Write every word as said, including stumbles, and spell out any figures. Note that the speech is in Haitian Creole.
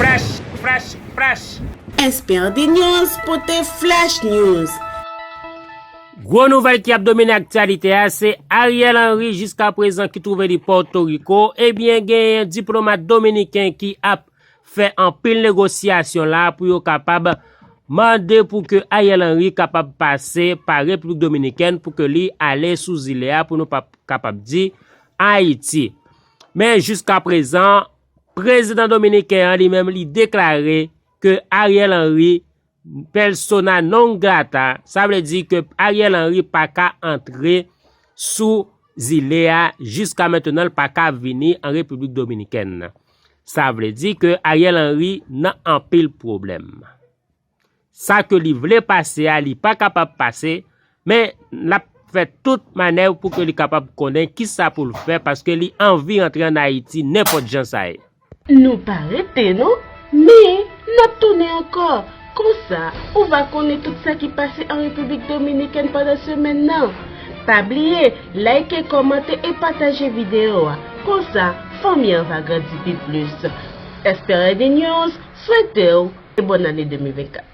Fresh, fresh, fresh. S P R D News pote Flash News. Gwo nouvèl ki ap domine aktyalite a, se Ariel Henry jiska prezan ki twouve li Pòtoriko. Ebyen, genyen diplomat dominiken ki ap fè anpil negosyasyon la pou yo kapab mande pou ke Ariel Henry kapab pase pa Repiblik Dominikèn pou ke li ale sou zile a, pou nou pa kapab di Ayiti. Men jiska prezan, prezidan dominiken an li menm li deklare ke Ariel Henry persona non grata, sa vle di ke Ariel Henry pa ka antre sou zile a, jiska mentnan l pa ka vini an Repiblik Dominikèn. Sa vle di ke Ariel Henry nan anpil pwoblèm. Sa ke li vle pase a, li pa kapab pase, men l ap fè tout manèv pou ke li kapab konnen kisa pou l fè, paske li anvi antre an Ayiti nenpòt jan sa ye. Nou pa rete non, men n ap tounen ankò. Konsa, ou va konnen tout sa ki pase an Repiblik Dominikèn pandan semèn nan. Pa bliye, like, kòmante e pataje videyo a. Konsa, fanmi an va grandi pi plis. S P R D News swete w e bòn ane de mil vennkat.